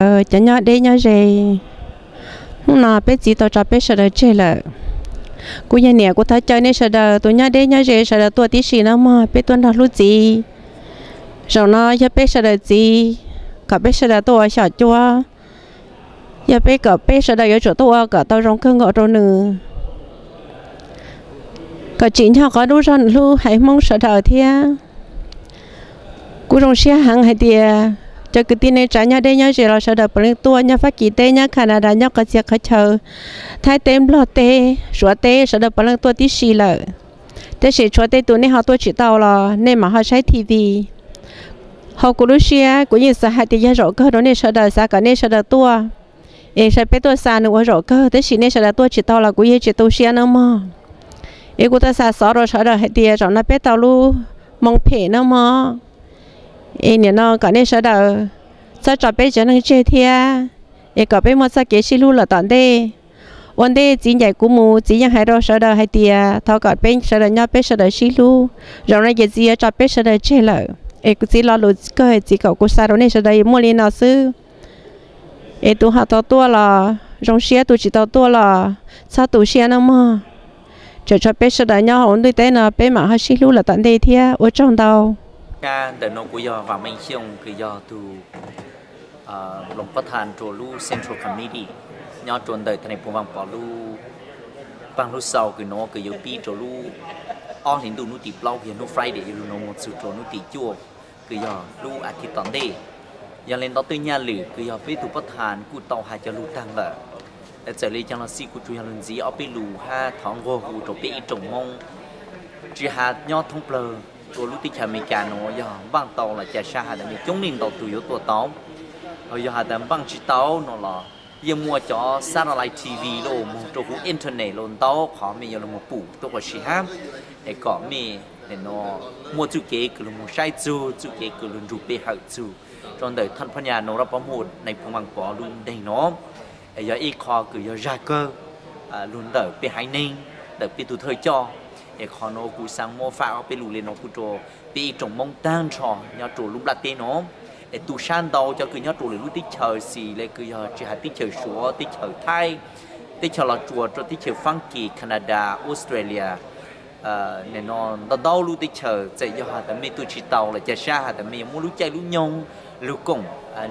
Cov nyob deb nyob ze, hnub no peb txiv tau tso peb sawv daws tseg lawm. Kuv yog niam, kuv thov caw nej sawv daws tus nyob deb nyob ze sawv daws tuaj tib si nawb mog, peb tuaj nrog hlub txiv. Zaum no yog peb sawv daws txiv, kom peb sawv daws tuaj ua xyom cua, yog peb kom peb sawv daws yuav tsum tuaj ua kom tau zoo kawg nkaus rau nws, kom tsim nyog qhov dub zog nws hlub haiv Hmoob sawv daws thiab. Kuv zoo siab heev hais tias cov kwv tij neej tsa nyob deb nyob ze los sawv daws puav leej tuaj, nyob Fab Kis teb, nyob Canada, nyob qhov txhia qhov chaw, Thaib teb, Nplog teb, Suav teb, sawv daws puav leej tuaj tib si lawm. Tab sis tshuav tej tus nej ho tuaj tsis tau los nej mam ho saib T V. Hauv kuv lub siab kuv yeej xav hais tias yog zaum kawg rau nej sawv daws, xav kom nej sawv daws tuaj, es saib peb tuaj xa nws ua zaum kawg, tab sis nej sawv daws tuaj tsis tau los kuv yeej tsis tu siab nawb mog. Es kuv tau xa xov rau sawv daws hais tias zaum no peb tau lub moo phem nawb mog. Es nim no kom nej sawv daws txhob tso peb tsev neeg tseg thiab, es kom peb muaj txoj kev sib hlub lawm tom ntej. Ua ntej txiv ncaim kuv mus, txiv yeej hais rau sawv daws hais tias thov kom peb sawv daws nyob peb sawv daws sib hlub. Zaum no ces txiv yuav tso peb sawv daws tseg lawm, es kuv txiv lo lus kawg txiv kom kuv xa rau nej sawv daws muaj li no xwb. Es tus ho tau tuaj los zoo siab, tus tsis tau tuaj los txhob tu siab nawb mog. Tseem tshuav peb sawv daws nyob hauv ntuj teb no, peb mam ho sib hlub lawm tom ntej thiab. Ua tsaug ntau. Ntawm no kuv yog Vam Meej Xyooj, kws yog tus hloov pov thas rua lub Central Committee nyob rua ntawm thaj neeg Phu Vam Pov lub paaj lub xaus kws nuav kws yuav pib rua lub ob hlis ntuj hnub tim plaub yog hnub Friday yuav lug nuav moog txug rua hnub tim cuaj kws yog lub as thiv tom ntej. Yog le ntau tej nyaj lwm kws yog peb tug pov thas kuj tau has cov lug taag lawm. Txawm le caag los xij kuv tsuas yog lug ntxiv ob peb lus hab thov nquag hu rua peb ib rooj Moob tsi has nyob thoob plawg rua lub teb chaws Amelikas nuav, yog npaaj tau los ca sab has tas mej coob leej ntau tug yuav tuaj tau. Ho yog has tas npaaj tsi tau no los yeej muaj cov satellite T V los moog rua huv internet los ntau qhov mej yuav lug moog pum tuab si hab, es kom mej muaj txuj kev kws lug moog saib txug, txuj kev kws lug nrug pe hawm txug rua ntawm thaj phab nyas Nau Rab Pov Muj Neeg Phu Vam Pov lub nteeg nuav. Es yog ib qho kws yog zag kawg lug ntawm peb haiv neeg, ntawm peb tug thawj coj. Es qhov nuav kuv xaav muab faj ob peb lus le nuav kuj rua peb ib rooj Moob taag nrho nyob rua lub nplaj teb nuav. Es tu sab ntau cov kws nyob rua lwm lub teb chaws xis le kws yog tsi has teb chaws Suav, teb chaws Thaib, teb chaws Los Tsuas rua teb chaws Faab Kis, Canada, Australia, nim no ntau ntau lub teb chaws. Txawm yog has tas mej tuaj tsi tau los ca sab has tas mej yuav muab lub caij lub nyoog lug koom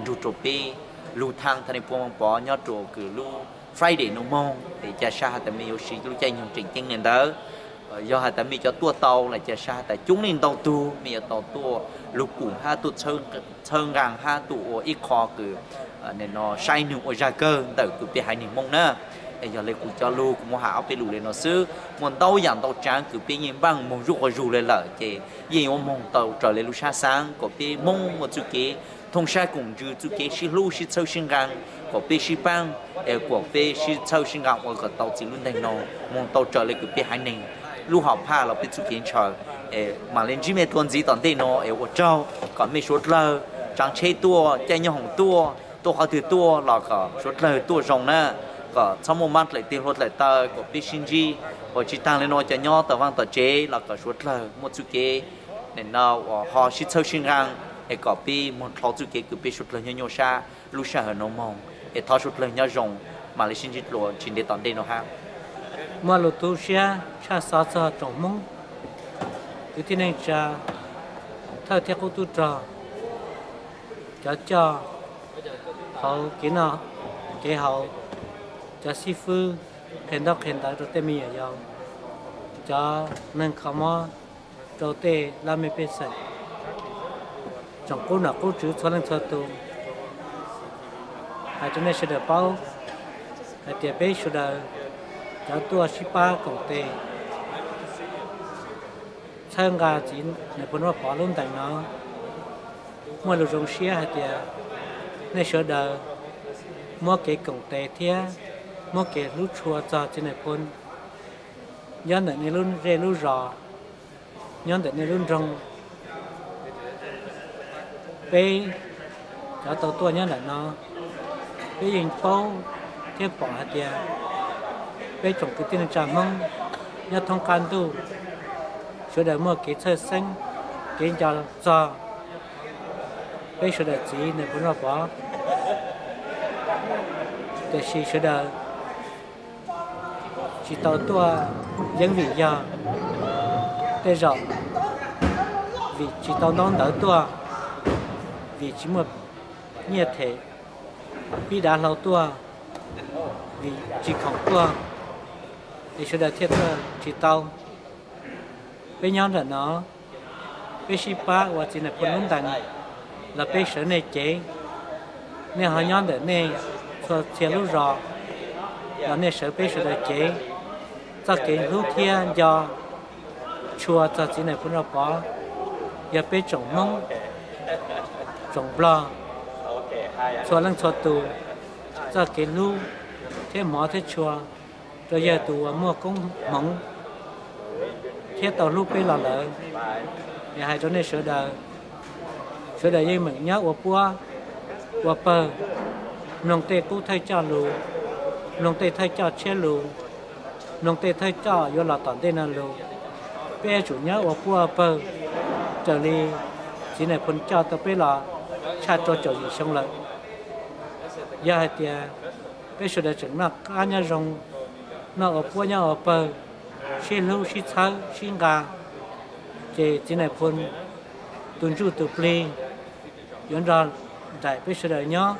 nrug rua peb lug thaaj thaj neeg Phu Vam Pov nyob rua kws lub Friday nuav moog, es ca sab has tas mej yuav siv lub caij nyoog tseem ceeb le ntawd. Yog has tas mej cov tuaj tau los ca sab has tas coob leej ntau tug mej yuav tau tuaj lug pum hab tuaj txhawb nqaa hab tuaj ua ib qho kws nim no saib nwg ua zag kawg ntawm kws peb haiv neeg Moob na. Es yog le kuv cov lug kuv muab has ob peb lus le nuav xwb, muaj ntau yaam ntau tsaav kws peb yeej npaaj moog zuj quas zug le lawm ces yeej yuav moog tau raws le lub sab xaav kom peb Moob muaj txuj kev thooj sab koom ntsws, txuj kev sib hlub sib txhawb sib nqaa, kom peb sib paab, es kom peb sib txhawb sib nqaa ua kom tau txim lub nteeg no moog tau raws le kws peb haiv neeg lub hom phaj los peb txuj kev ntshaw. Mam le ntsib mej dlua ntxiv tom ntej no es ua tsaug, kom mej suav dlawg tsaav tsheb tuaj, caij nyooj hoom tuaj, tuaj qhov twg tuaj los kom suav dlawg tuaj zoo na, kom txhob muaj maab dlaim teg hlua dlaim taw, kom peb sib ntsib. Ua tsi taag le nuav cov nyob tom vaaj tom tsev los kom suav dlawg muaj txuj kev nim no uas ho sib txhawb sib nqaa, es kom peb moog dlhau txuj kev kws peb suav dlawg nyuaj nyuaj sab lub sij hawm nuav moog. Es thov suav dlawg nyob zoo, mam le sib ntsib dlua tsis ntev tom ntej no hab. Muaj lug tu siab tshaj xov txog tsoom Hmoob, kwv tij neej tsa, thawj thiab qub tub rog, cov coj hauv kev noj kev haus, cov xib fwb qhia ntaub qhia ntawv rau tej me nyuam yaus, cov neeg kho mob rau tej laj mej pej xeem, tsoom qub nom qub tswv txhua leej txhua tus, hais rau nej sawv daws paub hais tias peb sawv daws cov tuaj sib pab koom tes txhawb nqa txiv Nais Phoo Vaj Pov lub ntees no, muaj lus zoo siab hais tias nej sawv daws muab kev koom tes thiab muab kev hlub tshua txog txiv Nais Phoo nyob ntawm nej lub zej lub zos, nyob ntawm nej lub nroog. Peb cov tau tuaj nyob ntawm no, peb yeej paub thiab pom hais tias peb tsoom kwv tij neej tsa Hmoob nyob thoob qab ntuj sawv daws muaj kev txhawj xeeb, kev nco txog peb sawv daws txiv Nais Phoo Vaj Pov. tiam sis sawv daws tsis tau tuaj yeeb vim yog tej zaum vim tsis tau ntaub ntawv tuaj, vim tsis muaj nyiaj them pib dav hlau tuaj, vim tsis khoom tuaj, es sawv daws thiaj tuaj tsis tau. Peb nyob ntawm no, peb sib pab ua txiv nais phoo lub ntees los peb sawv nej cev. Nej ho nyob ntawm nej txhua txhia lub zos los nej sawv peb sawv daws cev. Txoj kev hlub thiab nco tshua txog txiv nais phoo Vaj Pov yog peb tsoom Hmoob, tsoom Nplog, txhua leej txhua tus txoj kev hlub thiab hmov thiab tshua rau yawg tus uas muaj koob hmoov thiab tau hlub peb los lawm. Es hais rau nej sawv daws, sawv daws yeej meem nyob ua puab ua pawg, mloog tej qub thawj coj lus, mloog tej thawj coj tshiab lus, mloog tej thawj coj yuav los tom ntej no lus. Peb yuav tsum nyob ua puab ua pawg raws li txiv nais phoo coj tau peb los tshaj rau caum yim xyoo lawm. Yog hais tias peb sawv daws tseem noj qab nyob zoo, noj ua puab nyob ua pawg, sib hlub sib txhawb sib nqa, ces txiv nais phoo tus ntsuj tus plig yuav nrog nraim peb sawv daws nyob,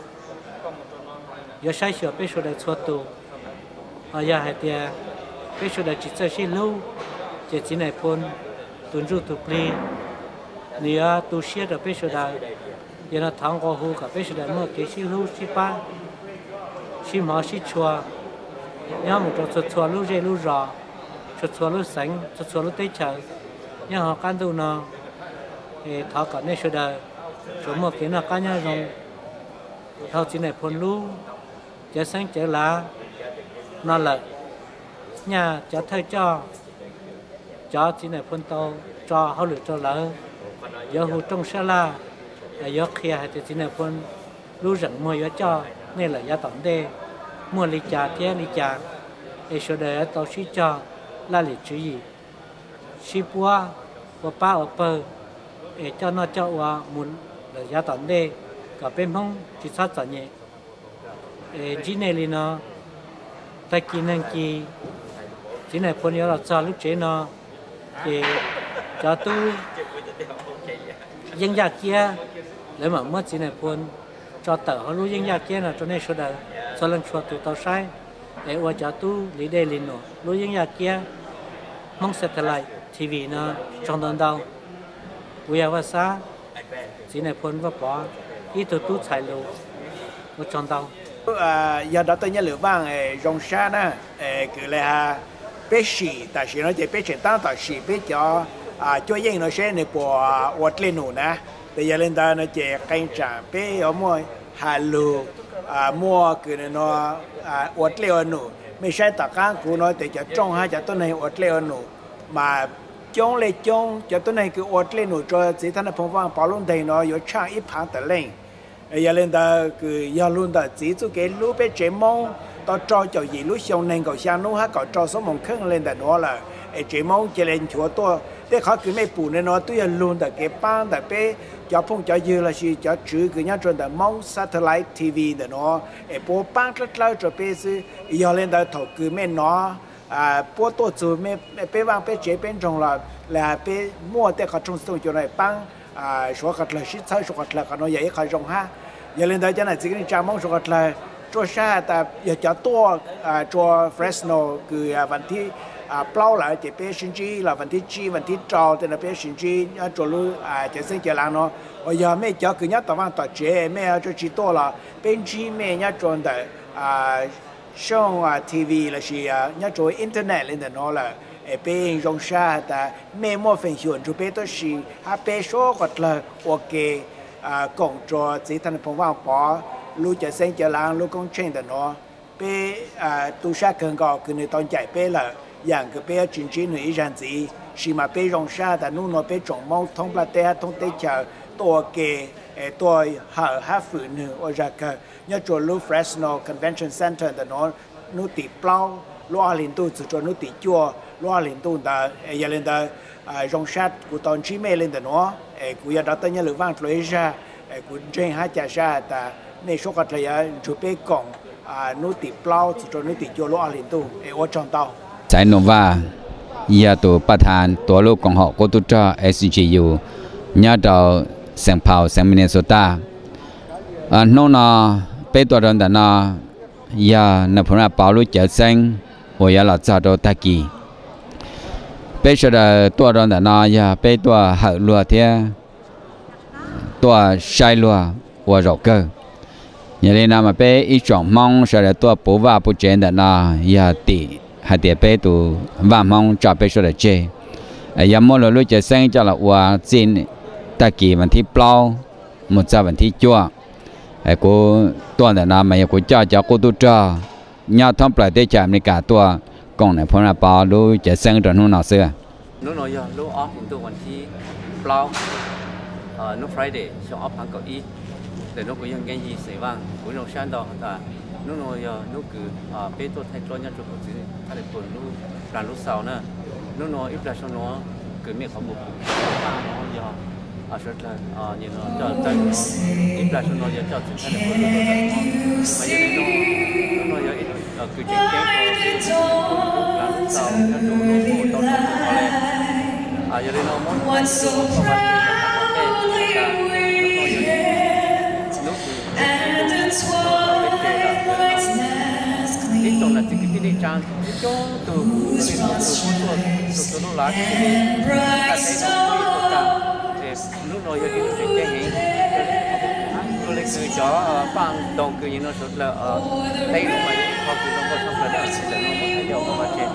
yuav saib xyuas peb sawv daws txhua tus. Ho yog hais tias peb sawv daws tsis txawj sib hlub, ces txiv nais phoo tus ntsuj tus plig nws yuav tu siab rau peb sawv daws. Yog no thov nqua hu kom peb sawv daws muaj kev sib hlub sib pab, sib hmov sib tshua nyob mus rau txhua txhua lub zej lub zos, txhua txhua lub xeev, txhua txhua lub teb chaws nyob hauv qab ntuj no. Es thov kom nej sawv daws tsuas muaj kev noj qab nyob zoo dhau txiv nais phoo lub cawv xeeb cawv lav no lawm. Nyaj cov thawj coj, cov txiv nais phoo tau tso hauj lwm rau lawv, yuav hu rooj sab laj, yuav qhia hais tias txiv nais phoo lub zeem muag yuav coj nej lawm yav tom ntej muaj li cas thiab li cas, es sawv daws yuav tau sib cog laj lim tswv yim, sib puab ua pab ua pawg, es coj noj coj ua mus lawm yav tom ntej kom peb Hmoob tsis txhob txom nyem. Es ntsib nej li no, tag kis neeg kis txiv nais phoo yuav los txog lub tsev no, ces cov tub yeeb yaj kiab lawv mam muab txiv nais phoo tso tawm hauv lub yeeb yaj kiab no rau nej sawv daws txhua leej txhua tus tau saib, es ua cov tub li dej li num lub yeeb yaj kiab Hmoob Satellite T V no. Tsaug ntau ntau. Kuv yog Vaj Xab, txiv nais phoo Vaj Pov ib tug tub txhais lus. Ua tsaug ntau. Yog Doctor Nyiaj Lwm Vaj, zoo sab na, kws le has peb sim tam sim no ces peb tseem tab tom sim peb cov cuab yeej no seb nws puas ua dlej num na. Ces yog li ntawd no ces qee tsam peb yuav muaj has lug, muaj kws no ua dlej ua num. Mej saib tom qaab kuv no tes cov rooj hab cov tuab neeg ua dlej ua num mas coob le coob. Cov tuab neeg kws ua dlej num rua txiv Thaj Naj Phoom Vaaj Pov lub nteeg no yuav tshaaj ib phaav tawm leej. Yog li ntawd kws yog lug ntawm txiv txuj kev hlub peb tsev Moob tau rau caum yim lub xyoo neeg nkaum xyaa nub hab kaum rau xuab moos kheej le ntawm nuav lawm, es tsev Moob ca le nchuav tuaj. Tej qhov kws mej pum le nuav tub yog lug ntawm kev paab ntawm peb cov phooj cov ywg lossis cov tswv kws nyob rua ntawm Moob Satellite T V ntawm nuav, es puab paab dlawb dlawb rua peb xwb. Yog li ntawd thaum kws mej nov puab tuaj txug peb vaaj peb tsev peb nroog los le has peb muaj tej qhov rooj txi tooj cua no paab suav qhov dlawg sib txhawb suav qhov dlawg, qhov nuav yog ib qhov zoo hab. Yog li ntawd cov nam txiv kwv tij neej tsa Moob suav qhov dlawg, rua sab has tas yog cov tuaj rua Fresno kws vas thib plaub lawm ces peb sib ntsib, los vas thib tsib vas thib rau tej no peb sib ntsib nyob rua lub cawv xeeb cawv laav nuav. Uas yog mej cov kws nyob tom vaaj tom tsev mej tsi tuaj los peb ntsib mej nyob rua ntawm xyooj T V lossis nyob rua internet le ntawm nuav lawm, es peb zoo sab has tas mej muaj feem xyuam nrug peb tuab si hab peb suav qhov dlawg ua ke koom rua txiv Thaj Naj Phoom Vaaj Pov lub cawv xeeb cawv laav lub koob tsheej ntawm nuav. Peb tu sab kawg nkaus kws nwg tau ncaim peb lawm, yaam kws peb yuav tsi ntsib nwg ib zag ntxiv, sis mas peb zoo sab tas nub nuav peb tsoom Moob thoob nplaj teb hab thoob teb chaws tuaj ua ke, tuaj hawm hab fwm nwg ua zag kawg nyob rua lub Fresno Convention Center ntawm nuav, nub tim plaub lub ob hli ntuj txug rua nub tim cuaj lub ob hli ntuj ntawd. Es yog li ntawd zoo sab kuv tau ntsib mej le ntawm nuav, es kuv yog Doctor Nyiaj Lwm Vaaj dlua ib zag, es kuv ntseeg hab ca sab has tas Nej suab qhov dlawg yuav nrug peb koom hnub tim plaub txug rua hnub tim cuaj lub ob hlis ntuj es ua tsaug ntau. Xaiv Nuj Vaj yog tus paj thas tuav lub koom haum qub tub rog S G U nyob rau Saint Paul, xeev Minnesota. Hnub no peb tuaj rau ntawm no yog Nais Phoo Naj Pov lub cawv xeeb uas yuav los txog rau tag kis. Peb sawv daws tuaj rau ntawm no yog peb tuaj hawm luag thiab tuaj saib luag ua zaum kawg. Yog li no mas peb ib tsoom Hmoob sawv daws tuaj puv vaj puv tsev ntawm no yog tim hais tias peb tus vaj Hmoob tso peb sawv daws tseg, yog muab luag lub cawv xeeb coj los ua txij tag kis vas thib plaub mus txog vas thib cuaj. Kuv tuaj ntawm no mas yog kuv coj cov qub tub rog nyob thoob plaws teb chaws Amelikas tuaj koom Nais Phoo Naj Pov lub cawv xeeb rau hnub no xwb. Hnub no yog lub ob hlis ntuj vas thib plaub, hnub Friday xyoo ob phav kaum ib. Ntawm nuav kuv yog Nkees Yim Xeem Vaaj, kuv zoo sab ntau has tas hnub no yog hnub kws peb tuaj thaij duab nyob rua kuv txiv Thaj Lis Phoos lub plag lub xaus na. Hnub no ib plag zoo nuav kws mej qhov muag kuv paj nuav yog sawv dlawg coj txawb nuav, ib plag zoo nuav yog coj txiv Thaj Lis Phoos lub tuaj txawm nuav. Mas yog li no, hnub no yog ib hnub kws tseem ceeb rua peb lub plag lub xaus nyob rua lub tau tau le. Yog li no muab ib txoj vaj tse rau hauv ntej tas hnub no yog hnub kws peb tsev lawm. Ib tsoom nam txiv kwv tij neej tsaa coob coob tug, ib tsoom tug muaj tuaj txhua txhua lub lav txhua txhua teb no tuaj tag. Hnub no yog ib hnub tseem ceeb heev, ua le kws cov paj ntoo kws yog nuav sawv dlawg teb nuav mas yog ib qho kws zoo nkauj tshaj plaws na. Ntawm nuav muab thaij rau hauv vaj tse.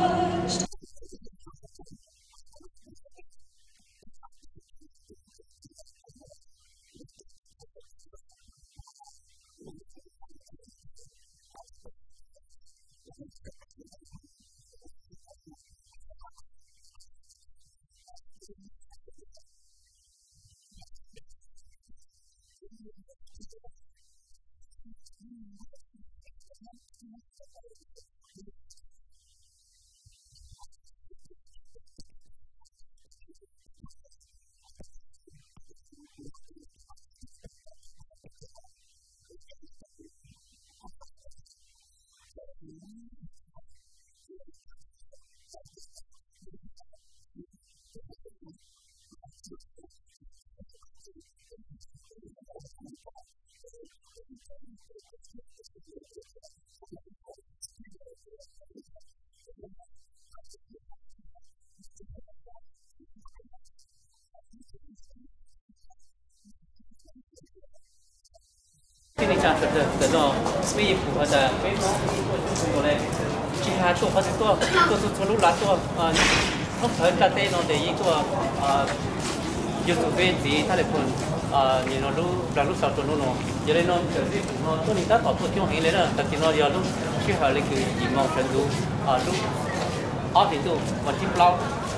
Tij neej tsaa sawv dlawg, ntawm no mej yeej pum has tas peb Moob tuaj coob tug le, tsis has tuaj qhov twg tuaj, tuaj txhua txhua lub lav tuaj, thoob plawg ntiaj teb no tes yeej tuaj yug txug peb txiv Thaj Lis Phoos lub plag lub xaus rua hnub no. Yog le nuav ntawm peb pum no tuaj neeg tab tom tuaj coob heev le na. Tag kis no yog lub sij hawm le kws yim moos sawv ntxuv lub ob hlis ntuj vas thib plaub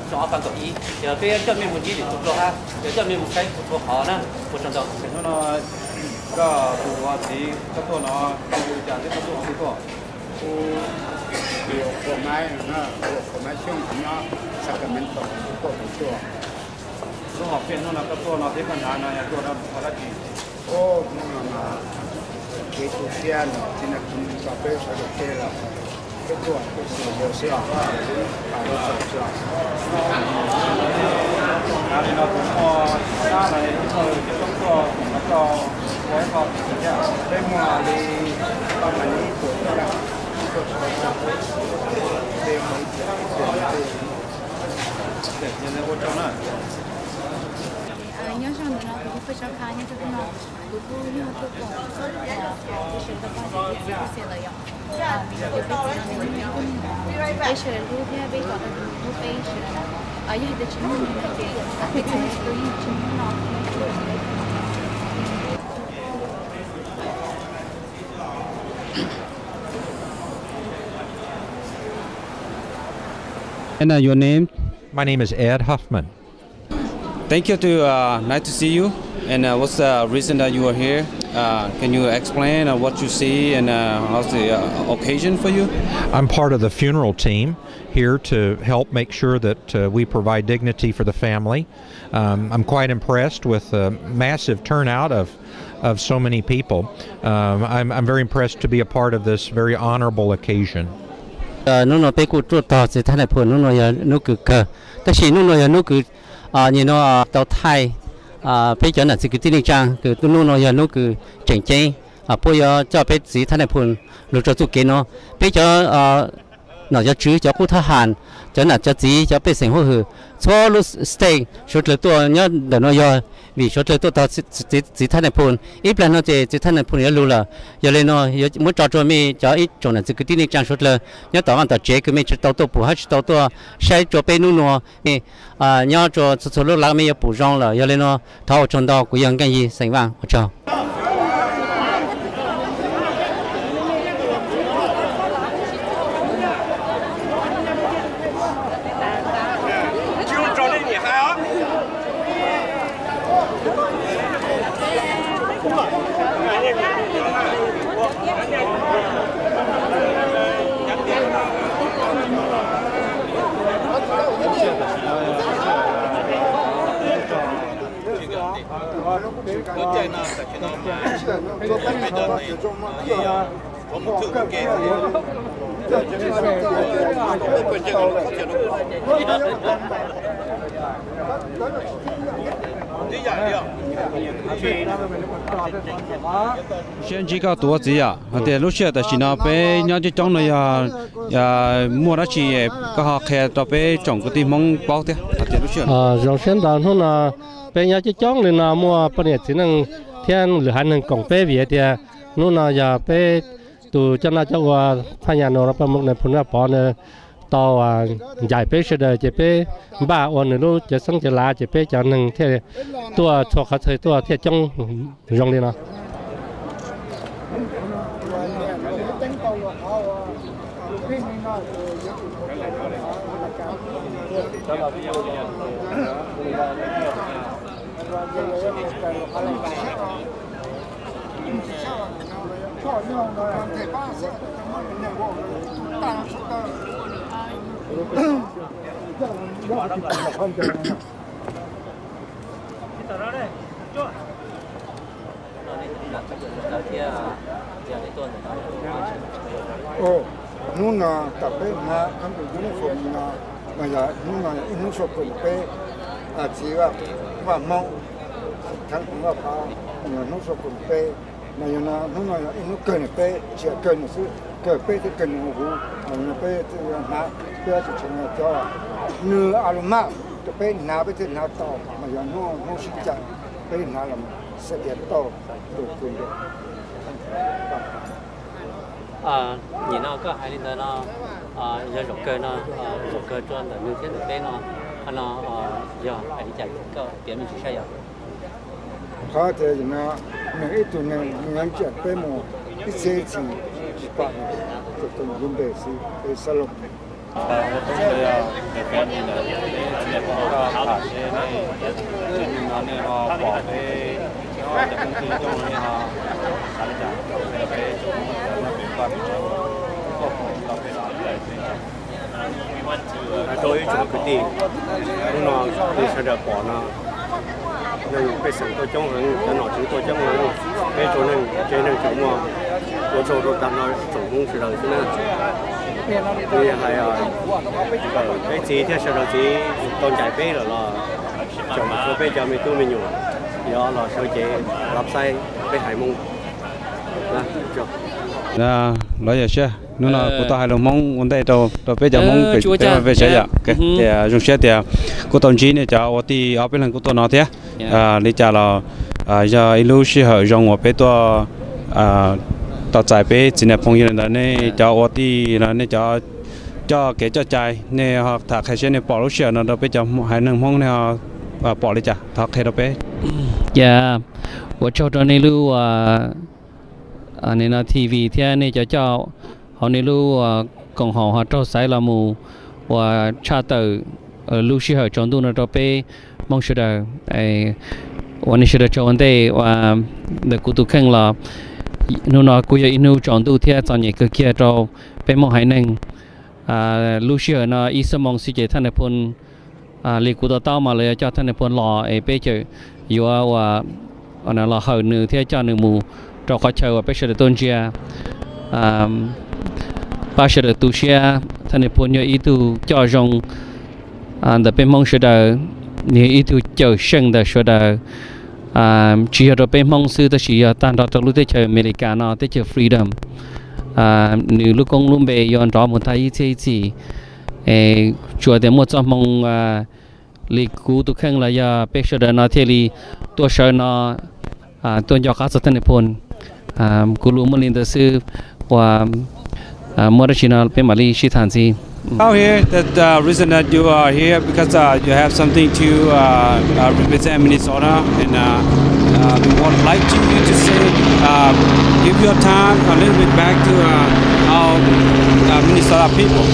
xyoo ob phav kaum ib. Yog peb coj mej moog ntsib lwm tug dlua hab, yog coj mej moog saib txhua txhua qhov na. Ua tsaug ntau. Hnub no koj tus txiv koj tuaj no, ua cas twb koj tuaj ua twb tuaj? Kuv ua qhua maib, ua qhua maib xyoob nyob Sacramento, kuv tuaj kuv tuaj. Lub hom phiaj hnub no koj tuaj no thiab koj hnav no yog tuaj rau qhov dab tsi? Hnub no mas kev tu siab no txiv Nais Phoo tso peb sawv daws tseg lawm, peb tuaj peb xwb yog xwb os, peb xaus xwb os. Li no kuv muaj nab no ib txoj cov toob tuaj no rau ua ib qho thiab, peb muaj li paj mas ib puas tuaj, tuaj tsis tau tag, peb muaj ib puas tuaj, ua tsaug na. Nyob zoo, ntawm no kuv hu Paj Tsab Kha nyob rau hnub no, kuv kuj yog tuaj koom peb sawv daws poj niam txiv kwv tij txhua tus yom. Vim yog peb txiv no nws yog ib tug neeg peb sawv daws hlub thiab peb kom tau tus nws hlub peb sawv daws. Yog hais tias tsis muaj nws no ces peb txhua tus yeej tsis muaj hnub no. And uh, your name? My name is Ed Huffman. Thank you to, uh, nice to see you. And uh, what's the reason that you are here? Uh, can you explain uh, what you see and uh, how's the uh, occasion for you? I'm part of the funeral team here to help make sure that uh, we provide dignity for the family. Um, I'm quite impressed with the massive turnout of of so many people. Um, I'm, I'm very impressed to be a part of this very honorable occasion. Hnub no peb kuj tuaj tog txiv thab nais phoo, hnub no yog hnub kws kawg, tab sis hnub no yog hnub kws nyim no tau thaij peb cov nam txiv kwv tij neej tsaa kws hnub no yog hnub kws tseem ceeb, puab yuav coj peb txiv thab nais phoo lug rua txuj kev no. Peb cov nom cov tswv, cov qub thab has, cov nam cov txiv, cov pej xeem huab hwm, txhua lub state suav dlawg tuaj nyob ntawm no yog vim suav dlawg tuaj tog txiv thab nais phoo. Ib plag no ces txiv thab nais phoo yuav lug lawm, yog le no yuav muab tso rua mej cov ib tsoom nam txiv kwv tij neej tsaa suav dlawg nyob tom vaaj tom tsev kws mej tsi tau tuaj pum hab tsi tau tuaj saib rua peb hnub no, mej nyob rua txhua txhua lub lawv mej yuav pum zoo lawm. Yog le no thov ua tsaug ntau, kuv yog Nkeej Yig xeem Vaaj, ua tsaug. Siab ntsib koj tus ua txiv yom, hais tias lub sij hawm tam sim no peb nyob coob coob no yog muaj dab tsi koj ho qhia rau peb tsoom kwv tij Hmoob paub thiab hais tias lub sij hawm. Zoo siab ntau, hnub no peb nyob coob coob li no muaj poj niam txiv neej thiab lwm haiv neeg koom peb vim hais tias hnub no yog peb tus coj noj coj ua Phaj Nyas Nus Rau Paj Moos Nais Phoo Vaj Pov nws tau ncaim peb sawv daws ces peb npaj ua nws lub cawv xeeb cawv lav ces peb cov neeg thiaj tuaj txhua qhov chaw tuaj thiaj coob zoo li no. Hnub no tom peb hnav khab tus uniform no mas yog hnub no yog ib hnub suav kawg peb txiv Vaj Hmoob, thav Vaj Pov, yog hnub suav kawg peb, mas yog no hnub no yog ib hnub kawg nws peb, tsis yog kawg nws xwb, kawg peb thiab kawg nws huv, mas yog no peb hnav peb tsis tshee cov nws a lu maj rau peb hnav peb thiaj hnav tau, mas yog hnub hnub sib cav peb hnav los xav tias tau tus kws ntawd. Nyim no koj hais li ntawd no yog zaum kawg no, zaum kawg rua ntawm nws thiab ntawm peb no, qhov no yog hais li cas koj piav me ntsis saib yom? Qhov tias no nws ib tug neeg nws yeej coj peb mus ib txhiab ib txhis tsis pom nws, tus tus lub npe xwb peb xab loo. Ua tsaug ntau, peb txiv pom koj tham seb nej, nej no nej ho pom peb cov Hmoob coob coob no nej ho xav li cas rau peb tsoom Hmoob cov nyob pem koj, koj pom tau peb los tau peb tsoom. Rau ib tsoom kwv tij, hnub no nej sawv daws pom no, neeg pej xeem tuaj coob heev, cov nom tswv tuaj coob heev, peb tsoom neeg tsev neeg tseem muaj, ua tsaug rau tag nrho tsoom Hmoob sawv daws xwb na. Kuv hais, peb txiv thiab sawv daws txiv tau ncaim peb lawm los tseem tshuav peb cov me tub me nyuam yuav los sawv cev lov xaib peb haiv Hmoob. Lov yog siab, hnub no kuv tau hais lus Hmoob ua ntej rau peb cov Hmoob pem peb saib yom. Tias zoo siab tias kuj tau ntsib nej cov ua tij ob peb leeg kuj tuaj no thiab. Li cas los yog ib lub sij hawm zoo uas peb tuaj tau txais peb txiv Nais Phoo. Yog li ntawd nej cov ua tij no nej cov coj kev coj cai, nej ho tham qhia seb nej pom lub sij hawm no rau peb cov haiv neeg Hmoob nej ho pom li cas, thov qhia rau peb. Ces ua tsaug rau nej lub nim no T V thiab nej cov coj hauv nej lub koom haum ho raug xaiv los mus uas tshaj tawm lub sij hawm tsaus ntuj no rau peb Hmoob sawv daws. Uas nej sawv daws tsaug ua ntej, ua ntawm kuv tus kheej los hnub no kuj yog ib hnub tsaus ntuj thiab txom nyem kawg kiag rau peb Hmoob haiv neeg. Lub sij hawm no ib xuab moos xwb ces thaj Nais Phoo li kuv to taub mas lawv yuav coj thaj Nais Phoo los es peb tseem yuav ua los hawm nws thiab coj nws mus rau qhov chaw uas peb sawv daws tuaj ntsia. Pab sawv daws tu siab, Thaj Nais Phoo yog ib tug coj zoo ntawm peb Hmoob sawv daws, nws yog ib tug cawm seej ntawm sawv daws, tsis yog rau peb Hmoob xwb tab sis yog tag nrho rau lub teb chaws Amelikas no, teb chaws freedom. Nws lub koob lub npe yuav nrov mus tag ib txhiab ib txhis. Tsuas tias muaj txoj hmoo li kuv tus kheej los yog peb sawv daws no thiaj li tuaj sawv no, tuaj nco qab txog Thaj Nais Phoo. Kuv lus muaj li ntawd xwb, uas muaj dab tsi no peb mam li sib tham ntxiv. Out here, that uh, reason that you are here because uh, you have something to uh, uh, represent Minnesota, and uh, uh, we would like to you to say, uh, give your time a little bit back to uh, our uh, Minnesota people.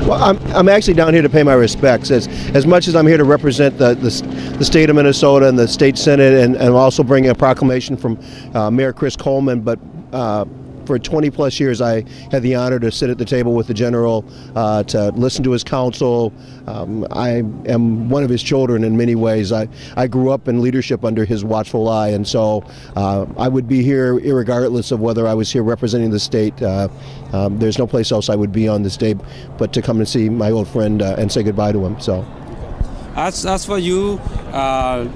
Well, I'm, I'm actually down here to pay my respects. As, as much as I'm here to represent the, the, the state of Minnesota and the state Senate, and, and also bringing a proclamation from uh, Mayor Chris Coleman, but uh, for twenty plus years, I had the honor to sit at the table with the general, uh, to listen to his counsel. Um, I am one of his children in many ways. I, I grew up in leadership under his watchful eye, and so uh, I would be here regardless of whether I was here representing the state. Uh, um, there's no place else I would be on this day but to come and see my old friend uh, and say goodbye to him. So. As, as for you, uh,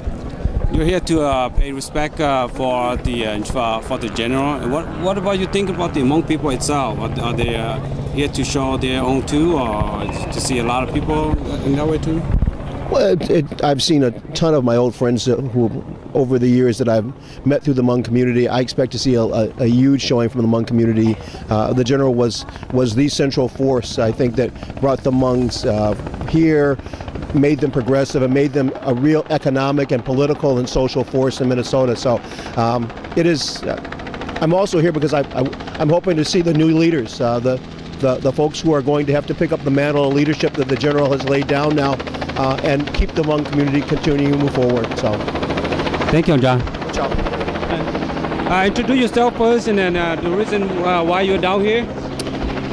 you're here to uh, pay respect uh, for the uh, for, for the general. What what about you think about the Hmong people itself? Are, are they uh, here to show their own too, or to see a lot of people in that way too? Well, it, it, I've seen a ton of my old friends uh, who, over the years that I've met through the Hmong community. I expect to see a, a, a huge showing from the Hmong community. Uh, the general was was the central force, I think, that brought the Hmongs uh, here, made them progressive, and made them a real economic and political and social force in Minnesota. So um, it is. Uh, I'm also here because I, I, I'm hoping to see the new leaders, uh, the, the, the folks who are going to have to pick up the mantle of leadership that the general has laid down now uh, and keep the Hmong community continuing to move forward. So, thank you, John. Good job. Uh, introduce yourself first and then uh, the reason uh, why you're down here.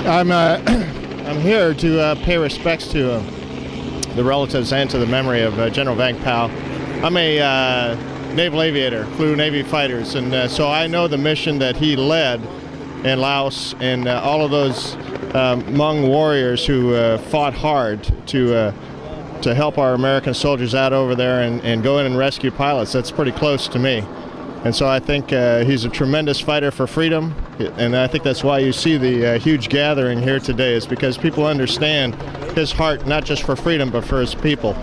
I'm, uh, I'm here to uh, pay respects to uh, the relatives and to the memory of uh, General Vang Pao. I'm a uh, naval aviator, flew Navy fighters, and uh, so I know the mission that he led in Laos and uh, all of those um, Hmong warriors who uh, fought hard to uh, to help our American soldiers out over there and, and go in and rescue pilots. That's pretty close to me. And so I think uh, he's a tremendous fighter for freedom. And I think that's why you see the uh, huge gathering here today, is because people understand his heart, not just for freedom, but for his people.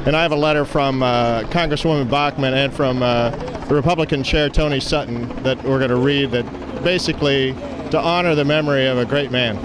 And I have a letter from uh, Congresswoman Bachmann and from uh, the Republican chair, Tony Sutton, that we're going to read that basically to honor the memory of a great man.